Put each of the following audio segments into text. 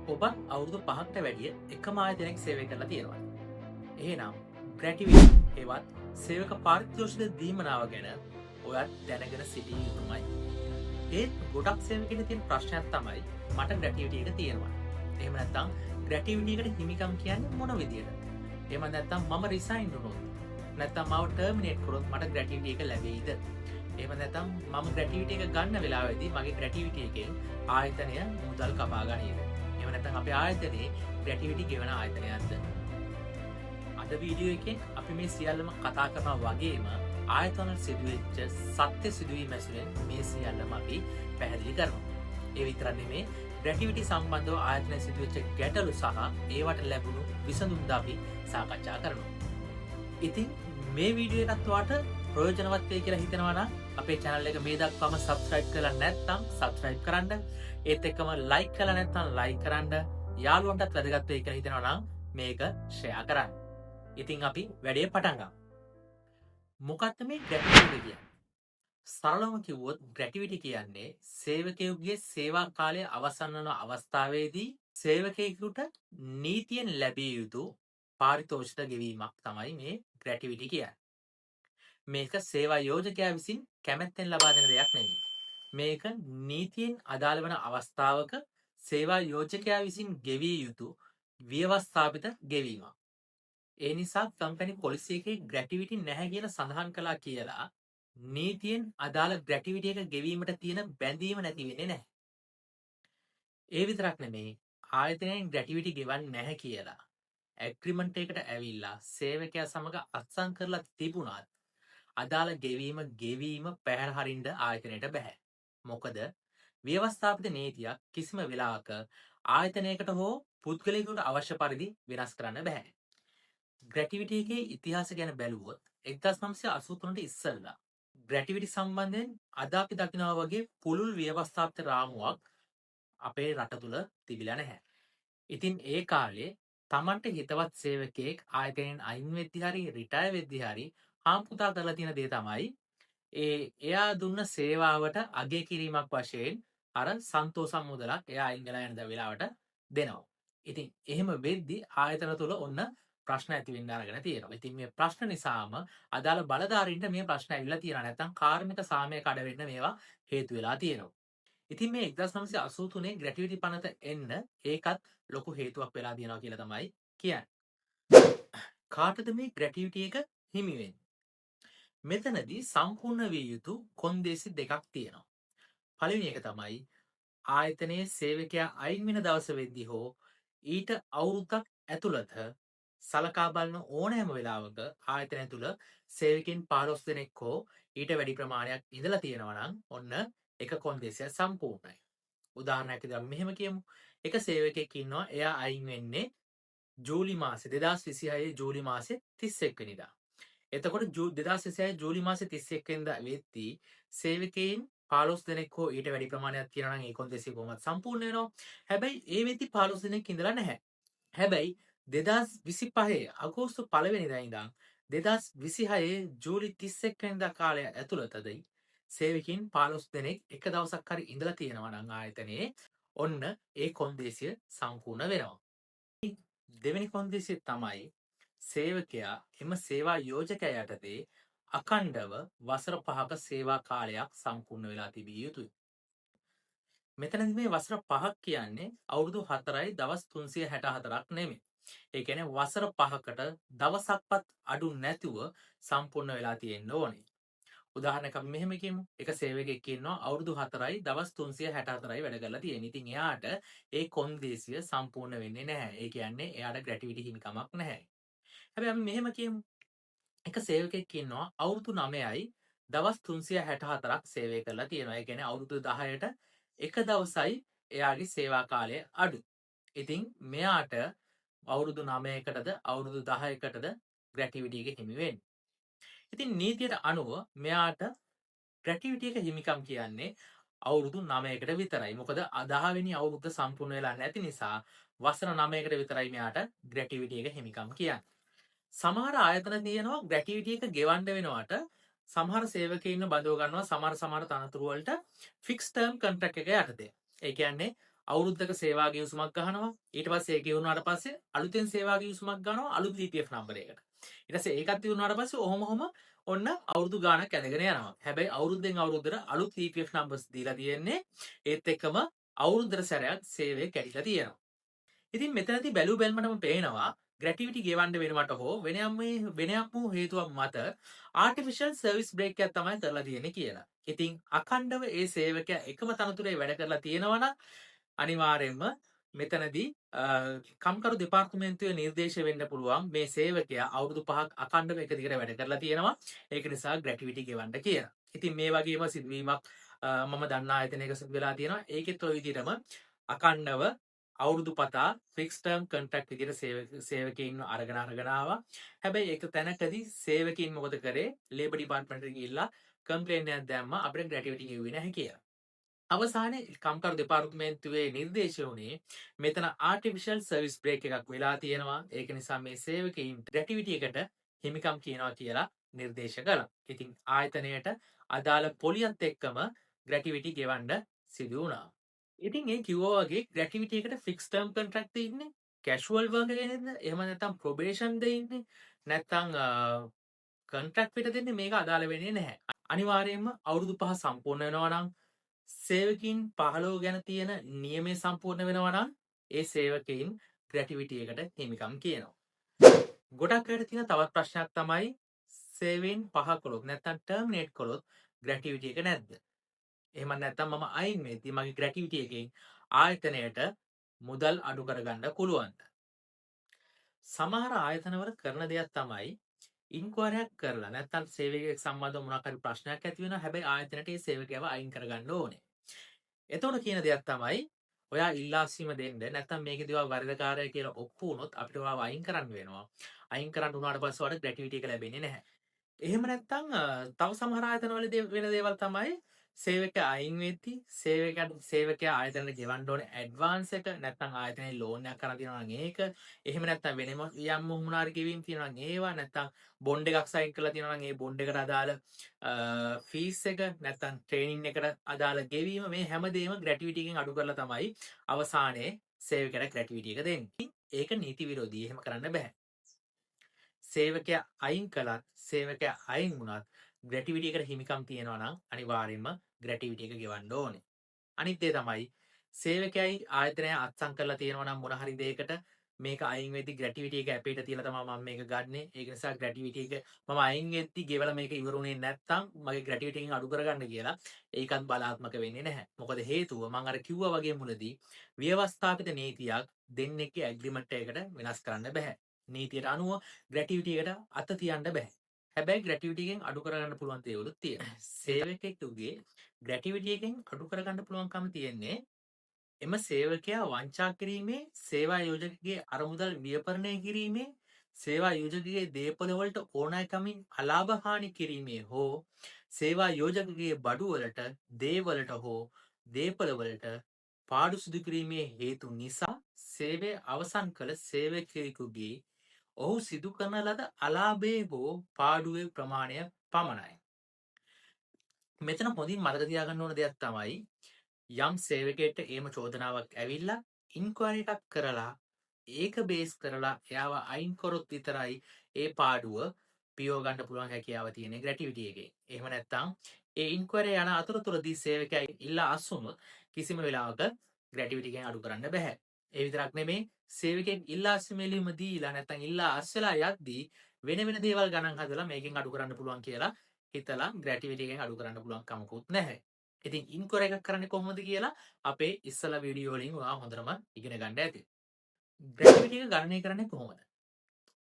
ඔබත් අවුරුදු 5කට වැඩිය එකම ආයතනයක සේවය කරලා තියෙනවා. එහෙනම් ග්‍රැටිවිටි හෙවත් සේවක පාරිතෝෂික දීමනාව ගැන ඔයත් දැනගෙන සිටිය යුතුමයි. ඒත් ගොඩක් සේවකයින්ට තියෙන ප්‍රශ්නයක් තමයි මට ග්‍රැටිවිටි එක තියෙනවා. එහෙම නැත්නම් ග්‍රැටිවිටි එකට හිමිකම් කියන්නේ මොන විදියටද? එහෙම නැත්නම් මම රිසයින් වුණොත්, නැත්නම් මාව ටර්මිනේට් කරොත් මට ග්‍රැටිවිටි එක ලැබෙයිද? එහෙම නැත්නම් මම ග්‍රැටිවිටි එක ගන්න වෙලාවෙදී මගේ ග්‍රැටිවිටි එකෙන් ආයතනය මුදල් කපා ගනීද? එහෙම නැත්නම් අපේ ආයතනයේ ග්‍රැටිවිටි ගෙවන ආයතනයක්ද? අද වීඩියෝ එකෙන් අපි මේ සියල්ලම කතා කරනවා වගේම ආයතන සිදුවෙච්ච සත්‍ය සිදුවීම් ඇසුරෙන් මේ සියල්ලම අපි පැහැදිලි කරනවා. ඒ විතරක් නෙමේ, ග්‍රැටිවිටි සම්බන්ධව ආයතනයේ සිදුවෙච්ච ගැටලු සහ ඒවට ලැබුණු විසඳුම්ද අපි සාකච්ඡා කරනවා. ඉතින් මේ වීඩියෝ එකත් ඔයාට ප්‍රයෝජනවත් වෙයි කියලා හිතනවා නම් අපේ channel එක මේ දක්වාම subscribe කරලා නැත්නම් subscribe කරන්න. ඒත් එක්කම like කරලා නැත්නම් like කරන්න. යාළුවන්ටත් වැදගත් වෙයි කියලා හිතනවා නම් මේක share කරන්න. ඉතින් අපි වැඩේ පටන් ගමු. මොකක්ද මේ ග්‍රැටිවිටි කියන්නේ? සරලවම කිව්වොත් ග්‍රැටිවිටි කියන්නේ සේවකයෙකුගේ සේවා කාලය අවසන් වන අවස්ථාවේදී සේවකයෙකුට නීතියෙන් ලැබිය යුතු පාරිතෝෂික ගෙවීමක් තමයි මේ ග්‍රැටිවිටි කියන්නේ. මේක සේවා යෝජකයා විසින් කැමැත්තෙන් ලබා දෙන දෙයක් නෙමෙයි. මේක නීතියෙන් අදාළ වන අවස්ථාවක සේවා යෝජකයා විසින් ගෙවිය යුතු ව්‍යවස්ථාපිත ගෙවීමක්. ඒ නිසා කම්පැනි පොලිසි එකේ ග්‍රැටිවිටි නැහැ කියලා සඳහන් කළා කියලා නීතියෙන් අදාළ ග්‍රැටිවිටි එක ගෙවීමට තියෙන බැඳීම නැති වෙන්නේ නැහැ. ඒ විතරක් නෙමෙයි, ආයතනයෙන් ග්‍රැටිවිටි ගෙවන්නේ නැහැ කියලා ඇග්‍රීමන්ට් එකකට ඇවිල්ලා සේවකයා සමග අත්සන් කරලා තිබුණත් අදාළ ගෙවීම ගෙවීම පැහැර හරින්න ආයතනයට බැහැ. මොකද ව්‍යවස්ථාපිත නීතියක් කිසිම වෙලාවක ආයතනයකට හෝ පුද්ගලයෙකුට අවශ්‍ය පරිදි වෙනස් කරන්න බැහැ. ග්‍රැටිවිටි එකේ ඉතිහාසය ගැන බැලුවොත් 1983ට ඉස්සෙල්ලා ග්‍රැටිවිටි සම්බන්ධයෙන් අද අපි දකිනවා වගේ පුළුල් ව්‍යවස්ථාපිත රාමුවක් අපේ රට තුල තිබිලා නැහැ. ඉතින් ඒ කාලේ තමන්ට හිතවත් සේවකයෙක් ආයතනයෙන් අයින් වෙද්දි හරි රිටයර් වෙද්දි හරි හාම්පුතා කරලා තියෙන දේ තමයි ඒ එයා දුන්න සේවාවට අගය කිරීමක් වශයෙන් අර සන්තෝසම් මුදලක් එයා අයින් වෙලා යන වෙලාවට දෙනවා. ඉතින් එහෙම වෙද්දි ආයතන තුල ඔන්න ප්‍රශ්න ඇති වෙන්න අරගෙන තියෙනවා. ඉතින් මේ ප්‍රශ්න නිසාම අදාළ බලධාරීන්ට මේ ප්‍රශ්න ඇවිල්ලා තියෙනවා. නැත්නම් කාර්මික සාමය කඩ වෙන්න මේවා හේතු වෙලා තියෙනවා. ඉතින් මේ 1983 ග්‍රැටිවිටි පනත එන්න ඒකත් ලොකු හේතුවක් වෙලා තියෙනවා කියලා තමයි කියන්නේ. කාටද මේ ග්‍රැටිවිටි එක හිමි වෙන්නේ? මෙතනදී සම්පූර්ණ විය යුතු කොන්දේසි දෙකක් තියෙනවා. පළවෙනි එක තමයි ආයතනයේ සේවකයා අයින් වෙන දවස වෙද්දී හෝ ඊට අවුරුද්දක් ඇතුළත සලකා බලන ඕනෑම වෙලාවක ආයතනය තුළ සේවකයින් 15 දෙනෙක් හෝ ඊට වැඩි ප්‍රමාණයක් ඉඳලා තියෙනවා නම් ඔන්න එක කොන්දේසියක් සම්පූර්ණයි. උදාහරණයක් විදිහට අපි මෙහෙම කියමු. එක සේවකයෙක් ඉන්නවා, එයා අයින් වෙන්නේ ජූලි මාසේ 2026 ජූලි මාසේ 31 වෙනිදා. එතකොට 2026 ජූලි මාසේ 31 වෙනිදා වෙද්දී සේවකයින් 15 දෙනෙක් හෝ ඊට වැඩි ප්‍රමාණයක් තියෙනවා නම් ඒ කොන්දේසිය කොහොමද සම්පූර්ණ වෙනවා. හැබැයි ඒ වෙද්දි 15 දෙනෙක් ඉඳලා නැහැ. හැබැයි 2025 අගෝස්තු 1 වෙනිදා ඉඳන් 2026 ජූලි 31 වෙනිදා කාලය ඇතුළතදී සේවකයින් 15 දෙනෙක් එක දවසක් හරි ඉඳලා තියෙනවා නම් ආයතනයේ ඔන්න ඒ කොන්දේසිය සම්පූර්ණ වෙනවා. දෙවෙනි කොන්දේසිය තමයි සේවකයා එම සේවා යෝජකයා යටතේ අඛණ්ඩව වසර 5ක සේවා කාලයක් සම්පූර්ණ වෙලා තිබිය යුතුයි. මෙතනදි මේ වසර 5ක් කියන්නේ අවුරුදු 4යි දවස් 364ක් නෙමෙයි. ඒ කියන්නේ වසර 5කට දවසක්වත් අඩු නැතුව සම්පූර්ණ වෙලා තියෙන්න ඕනේ. උදාහරණයක් අපි මෙහෙම කියමු. එක සේවකයෙක් ඉන්නවා, අවුරුදු 4යි දවස් 364යි වැඩ කරලා තියෙන. ඉතින් එයාට ඒ කොන්දේසිය සම්පූර්ණ වෙන්නේ නැහැ. ඒ කියන්නේ එයාට ග්‍රැටිවිටි හිමිකමක් නැහැ. හැබැයි අපි මෙහෙම කියමු. එක සේවකයෙක් ඉන්නවා, අවුරුදු 9යි දවස් 364ක් සේවය කරලා තියෙනවා. ඒ කියන්නේ අවුරුදු 10ට එක දවසයි එයාගේ සේවා කාලය අඩු. ඉතින් මෙයාට අවුරුදු 9කටද අවුරුදු 10කටද ග්‍රැටිවිටි එක හිමි වෙන්නේ? ඉතින් නීතියට අනුව මෙයාට ග්‍රැටිවිටි එක හිමිකම් කියන්නේ අවුරුදු 9කට විතරයි. මොකද 10 වෙනි අවුරුද්ද සම්පූර්ණ වෙලා නැති නිසා වසර 9කට විතරයි මෙයාට ග්‍රැටිවිටි එක හිමිකම් කියන්නේ. සමහර ආයතන තියෙනවා ග්‍රැටිවිටි එක ගෙවන්න වෙනවට සමහර සේවකයින්ව බඳව ගන්නවා සමහර සමහර තනතුරු වලට ෆික්ස් ටර්ම් කොන්ට්‍රැක්ට් එක යටතේ. ඒ කියන්නේ අවුරුද්දක සේවා ගිවිසුමක් ගහනවා. ඊට පස්සේ ඒක ඉවර වුණාට පස්සේ අලුතෙන් සේවා ගිවිසුමක් ගන්නවා අලුත් EPF number එකකට. ඊට පස්සේ ඒකත් ඉවර වුණාට පස්සේ ඔහොම ඔහොම ඔන්න අවුරුදු ගාණක් ඇදගෙන යනවා. හැබැයි අවුරුද්දෙන් අවුරුද්දට අලුත් EPF numbers දීලා තියෙන්නේ. ඒත් එක්කම අවුරුද්දට සැරයක් සේවය කැඩිලා තියෙනවා. ඉතින් මෙතනදී බැලූ බැල්මටම පේනවා ග්‍රැටිවිටි ගෙවන්න වෙනවට හෝ වෙන යම් වෙන යම් වූ හේතුවක් මත ආටිෆිෂල් සර්විස් බ්‍රේක් එකක් තමයි කරලා තියෙන්නේ කියලා. ඉතින් අඛණ්ඩව ඒ සේවකයා එකම තනතුරේ වැඩ කරලා තියෙනවා නම් අනිවාර්යයෙන්ම මෙතනදී කම්කරු දෙපාර්තමේන්තුවේ නිර්දේශ වෙන්න පුළුවන් මේ සේවකයා අවුරුදු 5ක් අඛණ්ඩව එක දිගට වැඩ කරලා තියෙනවා. ඒක නිසා ග්‍රැටිවිටි ගෙවන්න කියලා. ඉතින් මේ වගේම සිදුවීමක් මම දන්න ආයතනයක සිදු වෙලා තියෙනවා. ඒකෙත් ඔය විදිහටම අඛණ්ඩව අවුරුදු පතා ෆික්ස් ටර්ම් කොන්ට්‍රැක්ට් විදිහට සේවකයින්ව අරගෙන අරගෙන ආවා. හැබැයි ඒක තැනකදී සේවකයින් මොකද කරේ? ලේබර් ඩිපාර්ට්මන්ට් එකට ගිහිල්ලා කම්ප්ලේන් එකක් දැම්මා අපිට ග්‍රැටිවිටි ගෙව්වේ නැහැ කියලා. අවසානයේ කම්කරු දෙපාර්තමේන්තුවේ නිර්දේශය වුණේ මෙතන ආටිෆිෂල් සර්විස් බ්‍රේක් එකක් වෙලා තියෙනවා. ඒක නිසා මේ සේවකයින් ග්‍රැටිවිටි එකට හිමිකම් කියනවා කියලා නිර්දේශ කළා. ඉතින් ආයතනයට අදාළ පොලියත් එක්කම ග්‍රැටිවිටි ගෙවන්න සිදු වුණා. ඉතින් ඒ කිව්වා වගේ ග්‍රැටිවිටි එකට ෆික්ස් ටර්ම් කොන්ට්‍රැක්ට් ඉන්නේ, කැෂුවල් වර්කර් කෙනෙක්ද, එහෙම නැත්නම් ප්‍රොබේෂන්ද ඉන්නේ, නැත්නම් කොන්ට්‍රැක්ට් පිට දෙන්නේ, මේක අදාළ වෙන්නේ නැහැ. අනිවාර්යයෙන්ම අවුරුදු 5 සම්පූර්ණ වෙනවා නම්, සේවකයින් 15 ගැන තියෙන නියමය සම්පූර්ණ වෙනවා නම් ඒ සේවකයින් ග්‍රැටිවිටි එකට හිමිකම් කියනවා. ගොඩක් අයට තියෙන තවත් ප්‍රශ්නයක් තමයි සේවයෙන් පහ කළොත් නැත්නම් ටර්මිනේට් කළොත් ග්‍රැටිවිටි එක නැද්ද? එහෙම නැත්නම් මම අයින් වෙද්දී මගේ ග්‍රැටිවිටි එකෙන් ආයතනයට මුදල් අඩු කරගන්න පුළුවන්ද? සමහර ආයතනවල කරන දෙයක් තමයි ඉන්ක්වයරියක් කරලා නැත්නම් සේවකයෙක් සම්බන්ධව මොනක් හරි ප්‍රශ්නයක් ඇති වෙනවා. හැබැයි ආයතනයට ඒ සේවකයව අයින් කරගන්න ඕනේ. එතකොට කියන දෙයක් තමයි ඔයා ඉල්ලා අස්වීම දෙන්න, නැත්නම් මේකේදී ඔයා වරදකාරයා කියලා ඔප්පු වුණොත් අපිට ඔයාව අයින් කරන්න වෙනවා. අයින් කරන්න වුණාට පස්සේ ඔයාට ග්‍රැටිවිටි එක ලැබෙන්නේ නැහැ. එහෙම නැත්නම් තව සමහර ආයතනවල වෙන දේවල් තමයි සේවකයා අයින් වෙද්දි සේවකයා ආයතනයට ගෙවන්න ඕනේ ඇඩ්වාන්ස් එක, නැත්නම් ආයතනයේ ලෝන් එකක් අරන් තියෙනවා නම් ඒක, එහෙම නැත්නම් වෙනම යම් මොන හරි ගෙවීම් තියෙනවා නම් ඒවා, නැත්නම් බොන්ඩ් එකක් සයින් කරලා තියෙනවා නම් ඒ බොන්ඩ් එකට අදාළ ෆීස් එක, නැත්නම් ට්‍රේනින් එකට අදාළ ගෙවීම, මේ හැමදේම ග්‍රැටිවිටි එකෙන් අඩු කරලා තමයි අවසානයේ සේවකයාට ග්‍රැටිවිටි එක දෙන්නේ. ඒක නීති විරෝධී. එහෙම කරන්න බෑ. සේවකයා අයින් කළත් සේවකයා අයින් වුණත් ග්‍රැටිවිටි එකට හිමිකම් තියෙනවා නම් අනිවාර්යයෙන්ම ග්‍රැටිවිටි එක ගෙවන්න ඕනේ. අනිත් දේ තමයි සේවකයයි ආයතනය අත්සන් කරලා තියෙනවා නම් මොන හරි දෙයකට මේක අයින් වෙද්දි ග්‍රැටිවිටි එක ඇපේට තියලා තමයි මම මේක ගන්නෙ. ඒක නිසා ග්‍රැටිවිටි එක මම අයින් වෙද්දි ගෙවලා මේක ඉවර වුණේ නැත්නම් මගේ ග්‍රැටිවිටි එකෙන් අඩු කරගන්න කියලා ඒකත් බලාත්මක වෙන්නේ නැහැ. මොකද හේතුව මං අර කිව්වා වගේ මුලදී ව්‍යවස්ථාපිත නීතියක් දෙන්නෙක්ගේ ඇග්‍රීමන්ට් එකකට වෙනස් කරන්න බෑ. නීතියට අනුව ග්‍රැටිවිටි එකට අත තියන්න බෑ. හැබැයි ග්‍රැටිවිටි එකෙන් අඩු කරගන්න පුළුවන් දේවලුත් තියෙනවා. සේවකයෙකුගේ ග්‍රැටිවිටි එකෙන් අඩු කරගන්න පුළුවන්කම තියෙන්නේ එම සේවකයා වංචා කිරීමේ, සේවා යෝජකගේ අරමුදල් වියපරණය කිරීමේ, සේවා යෝජකගේ දේපළ වලට ඕනෑකමින් අලාභ හානි කිරීමේ හෝ සේවා යෝජකගේ බඩු වලට, දේවලට හෝ දේපළ වලට පාඩු සිදු කිරීමේ හේතු නිසා සේවය අවසන් කළ සේවකයෙකුගේ ඔහු සිදු කරන ලද අලාභයේ හෝ පාඩුවේ ප්‍රමාණය පමණයි. මෙතන හොඳින් මතක තියාගන්න ඕන දෙයක් තමයි යම් සේවකයෙක්ට එහෙම චෝදනාවක් ඇවිල්ලා ඉන්ක්වයරි එකක් කරලා ඒක බේස් කරලා එයාව අයින් කරොත් විතරයි ඒ පාඩුව පියව ගන්න පුළුවන් හැකියාව තියෙන ග්‍රැටිවිටි එකේ. එහෙම නැත්නම් ඒ ඉන්ක්වයරි යන අතරතුරදී සේවකයා ඉල්ලා අස් වුණොත් කිසිම වෙලාවක ග්‍රැටිවිටි එකෙන් අඩු කරන්න බෑ. ඒ විතරක් නෙමේ, සේවකයෙක් ඉල්ලා අස්වීම ලියුම දීලා නැත්නම් ඉල්ලා අස් වෙලා යද්දී වෙන වෙන දේවල් ගණන් හදලා මේකෙන් අඩු කරන්න පුළුවන් කියලා හිතලා ග්‍රැටිවිටි එකෙන් අඩු කරන්න පුළුවන් කමකුත් නැහැ. ඉතින් ඉන්ක්වයරි එකක් කරන්නේ කොහොමද කියලා අපේ ඉස්සලා වීඩියෝ වලින් ඔයා හොඳටම ඉගෙන ගන්න ඇති. ග්‍රැටිවිටි එක ගණනය කරන්නේ කොහොමද?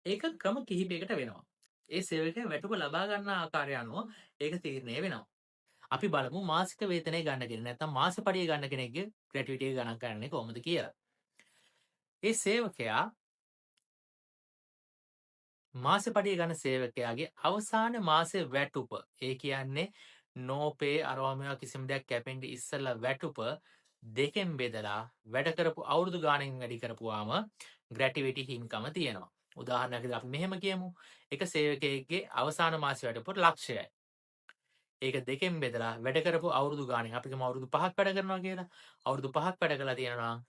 ඒක ක්‍රම කිහිපයකට වෙනවා. ඒ සේවකයා වැටුප ලබා ගන්න ආකාරය අනුව ඒක තීරණය වෙනවා. අපි බලමු මාසික වේතනය ගන්න කෙනෙක් නැත්නම් මාස පඩිය ගන්න කෙනෙක්ගේ ග්‍රැටිවිටි එක ගණන් කරන්නේ කොහොමද කියලා. ඒ සේවකයා මාස පඩිය ගන්න සේවකයාගේ අවසාන මාසේ වැටුප, ඒ කියන්නේ නෝපේ අරවා මේවා කිසිම දෙයක් කැපෙන්න ඉස්සෙල්ලා වැටුප දෙකෙන් බෙදලා වැඩ කරපු අවුරුදු ගාණෙන් වැඩි කරපුවාම ග්‍රැටිවිටි හිමිකම තියෙනවා. උදාහරණයක් විදිහට අපි මෙහෙම කියමු. එක සේවකයෙක්ගේ අවසාන මාසේ වැටුප ලක්ෂයයි. ඒක දෙකෙන් බෙදලා වැඩ කරපු අවුරුදු ගානෙන් අපි කියමු අවුරුදු 5ක් වැඩ කරනවා කියලා. අවුරුදු 5ක් වැඩ කරලා තියෙනවා නම්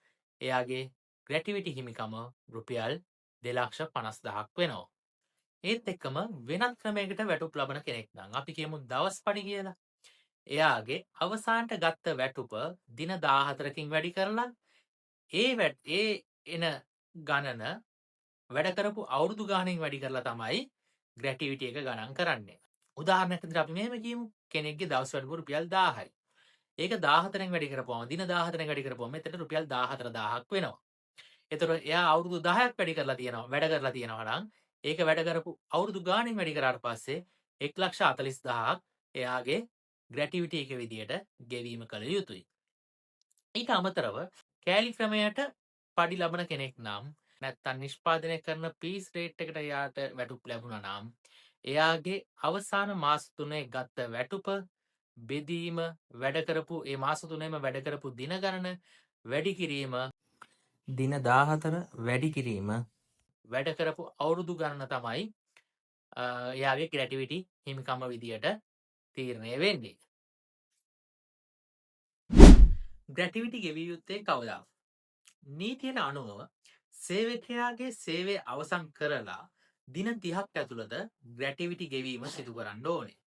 එයාගේ ග්‍රැටිවිටි හිමිකම රුපියල් 2,50,000ක් වෙනවා. ඒත් එක්කම වෙනත් ක්‍රමයකට වැටුප් ලබන කෙනෙක් නම් අපි කියමු දවස් පඩි කියලා. එයාගේ අවසානට ගත්ත වැටුප දින 14කින් වැඩි කරලා ඒ එන ගණන වැඩ කරපු අවුරුදු ගානෙන් වැඩි කරලා තමයි ග්‍රැටිවිටි එක ගණන් කරන්නේ. උදාහරණයක් විදිහට අපි මෙහෙම කියමු. කෙනෙක්ගේ දවස් වැටුප රුපියල් 1000යි. ඒක 14න් වැඩි කරපුවම දින 14න් වැඩි කරපුවම මෙතන රුපියල් 14,000ක් වෙනවා. එතකොට එයා අවුරුදු 10ක් වැඩි කරලා තියෙනවා, වැඩ කරලා තියෙනවා නම් ඒක වැඩ කරපු අවුරුදු ගානෙන් වැඩි කරාට පස්සේ 1,40,000ක් එයාගේ ග්‍රැටිවිටි එක විදියට ගෙවීම කළ යුතුයි. ඊට අමතරව කෑලි ක්‍රමයට පඩි ලබන කෙනෙක් නම් නැත්තම් නිෂ්පාදනය කරන පීස් රේට් එකට එයාට වැටුප් ලැබුණා නම් එයාගේ අවසාන මාස තුනේ ගත්ත වැටුප බෙදීම වැඩ කරපු ඒ මාස තුනේම වැඩ කරපු දින ගණන වැඩි කිරීම දින 14 වැඩි කිරීම වැඩ කරපු අවුරුදු ගණන තමයි එයාගේ ග්‍රැටිවිටි හිමිකම විදියට තීරණය වෙන්නේ. ග්‍රැටිවිටි ගෙවිය යුත්තේ කවදා? නීතියට අනුව සේවකයාගේ සේවය අවසන් කරලා දින 30ක් ඇතුළත ග්‍රැටිවිටි ගෙවීම සිදු කරන්න ඕනේ.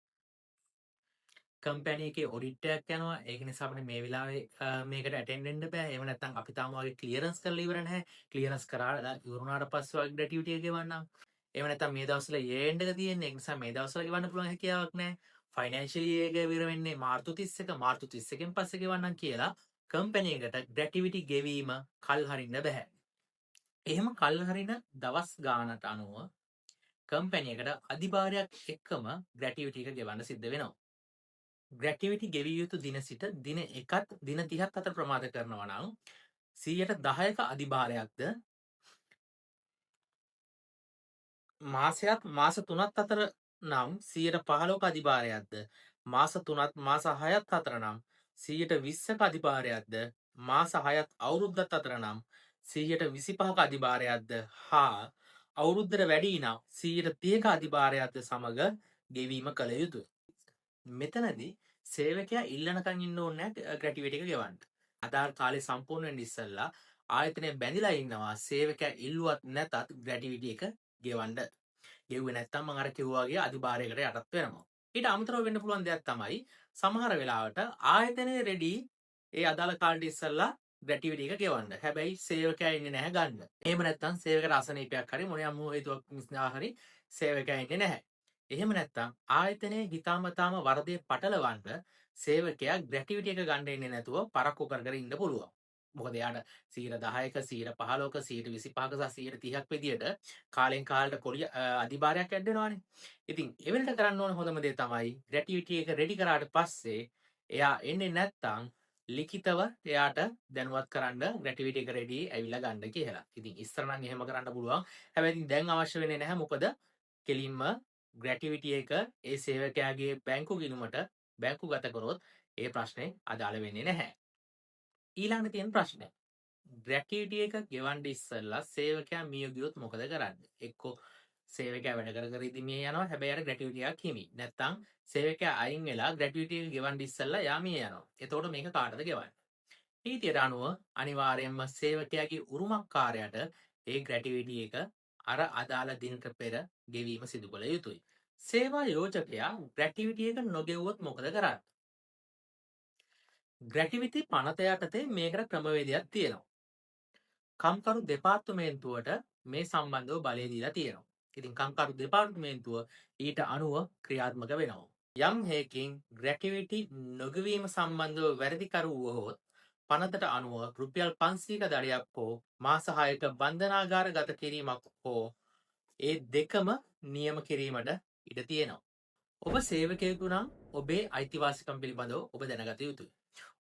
කම්පැනි එකේ ඔඩිට් එකක් යනවා. ඒක නිසා අපිට මේ වෙලාවේ මේකට ඇටෙන්ඩ් වෙන්න බෑ. එහෙම නැත්නම් අපි තාම වගේ ක්ලියරන්ස් කරලා ඉවර නැහැ. ක්ලියරන්ස් කරලා ඉවර වුණාට පස්සේ වගේ ග්‍රැටිවිටි එක ගෙවන්නම්. එහෙම නැත්නම් මේ දවස්වල ඉයර් එන්ඩ් එක තියෙන්නේ. ඒක නිසා මේ දවස්වල ගෙවන්න පුළුවන් හැකියාවක් නැහැ. ෆයිනෑන්ෂියල් ඉයර් එක ඉවර වෙන්නේ මාර්තු 31. මාර්තු 31න් පස්සේ ගෙවන්නම් කියලා කම්පැනි එකට ග්‍රැටිවිටි ගෙවීම කල් හරින්න බෑ. එහෙම කල් හරින දවස් ගානට අනුව කම්පැනි එකට අධිභාරයක් එක්කම ග්‍රැටිවිටි එක ගෙවන්න සිද්ධ වෙනවා. ග්‍රැටිවිටි ගෙවිය යුතු දින සිට දින 1ත් දින 30ත් අතර ප්‍රමාද කරනවා නම් 10%ක අධිභාරයක්ද මාසයත් මාස 3ත් අතර නම් 15%ක අධිභාරයක්ද මාස 3ත් මාස 6ත් අතර නම් 20%ක අධිභාරයක්ද මාස 6ත් අවුරුද්දත් අතර නම් 25%ක අධිභාරයක්ද හා අවුරුද්දට වැඩි නම් 30%ක අධිභාරයක්ද සමග ගෙවීම කළ යුතුය. මෙතනදී සේවකයා ඉල්ලනකන් ඉන්න ඕනේ නැහැ ග්‍රැටිවිටි එක ගෙවන්න. අදාළ කාලේ සම්පූර්ණ වෙන්න ඉස්සෙල්ලා ආයතනය බැඳිලා ඉන්නවා සේවකයා ඉල්ලුවත් නැතත් ග්‍රැටිවිටි එක ගෙවන්න. ගෙව්වේ නැත්තම් මං අර කිව්වා වගේ අධිභාරයකට යටත් වෙනවා. ඊට අමතරව වෙන්න පුළුවන් දෙයක් තමයි සමහර වෙලාවට ආයතනය රෙඩි ඒ අදාළ කාලෙට ඉස්සෙල්ලා ග්‍රැටිවිටි එක ගෙවන්න. හැබැයි සේවකයා ඉන්නේ නැහැ ගන්න. එහෙම නැත්තම් සේවකට අසනීපයක් හරි මොනියම් හේතුවක් නිසා හරි සේවකයා ඉන්නේ නැහැ. එහෙම නැත්තම් ආයතනයේ හිතාමතාම වරදේ පටලවන්න සේවකයා ග්‍රැටිවිටි එක ගන්න එන්නේ නැතුව පරක්කු කර කර ඉන්න පුළුවන්. මොකද එයාට 10%ක 15%ක 25%ක සහ 30%ක් විදියට කාලෙන් කාලට පොඩි අධිභාරයක් ඇඩ් වෙනවානේ. ඉතින් ඒ වෙලට කරන්න ඕන හොඳම දේ තමයි ග්‍රැටිවිටි එක රෙඩි කරාට පස්සේ එයා එන්නේ නැත්තම් ලිඛිතව එයාට දැනුවත් කරන්න ග්‍රැටිවිටි එක රෙඩි ඇවිල්ලා ගන්න කියලා. ඉතින් ඉස්සර නම් එහෙම කරන්න පුළුවන්. හැබැයි ඉතින් දැන් අවශ්‍ය වෙන්නේ නැහැ. මොකද කෙලින්ම ග්‍රැටිවිටි එක ඒ සේවකයාගේ බැංකු ගිණුමට බැංකු ගත කරොත් ඒ ප්‍රශ්නේ අදාළ වෙන්නේ නැහැ. ඊළඟට තියෙන ප්‍රශ්නය. ග්‍රැටිවිටි එක ගෙවන්න ඉස්සෙල්ලා සේවකයා මිය ගියොත් මොකද කරන්නේ? එක්කෝ සේවකයා වැඩ කර කර ඉතින් මිය යනවා. හැබැයි අර ග්‍රැටිවිටි එකක් හිමි. නැත්තම් සේවකයා අයින් වෙලා ග්‍රැටිවිටි එක ගෙවන්න ඉස්සෙල්ලා යා මිය යනවා. එතකොට මේක කාටද ගෙවන්නේ? නීතියට අනුව අනිවාර්යයෙන්ම සේවකයාගේ උරුමකාරයාට ඒ ග්‍රැටිවිටි එක අර අදාළ දිනට පෙර ගෙවීම සිදු කළ යුතුයි. සේවා යෝජකයා ග්‍රැටිවිටි එක නොගෙව්වොත් මොකද කරන්නේ? ග්‍රැටිවිටි පනත යටතේ මේකට ක්‍රමවේදයක් තියෙනවා. කම්කරු දෙපාර්තමේන්තුවට මේ සම්බන්ධව බලය දීලා තියෙනවා. ඉතින් කම්කරු දෙපාර්තමේන්තුව ඊට අනුව ක්‍රියාත්මක වෙනවා. යම් හේකින් ග්‍රැටිවිටි නොගෙවීම සම්බන්ධව වැරදිකරු වුවහොත් පනතට අනුව රුපියල් 500ක දඩයක් හෝ මාස 6ක බන්ධනාගාර ගත කිරීමක් හෝ ඒ දෙකම නියම කිරීමට ඉඩ තියෙනවා. ඔබ සේවකයෙකු නම් ඔබේ අයිතිවාසිකම් පිළිබඳව ඔබ දැනගත යුතුයි.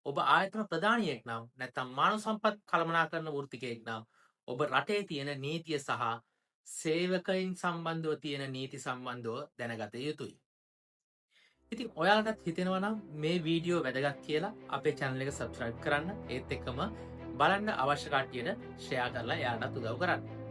ඔබ ආයතන ප්‍රධානියෙක් නම් නැත්නම් මානව සම්පත් කළමනාකරන වෘත්තිකයෙක් නම් ඔබ රටේ තියෙන නීතිය සහ සේවකයින් සම්බන්ධව තියෙන නීති සම්බන්ධව දැනගත යුතුයි. ඉතින් ඔයාලටත් හිතෙනවා නම් මේ වීඩියෝ වැදගත් කියලා අපේ channel එක subscribe කරන්න. ඒත් එක්කම බලන්න අවශ්‍ය කට්ටියට share කරලා එයාලටත් උදව් කරන්න.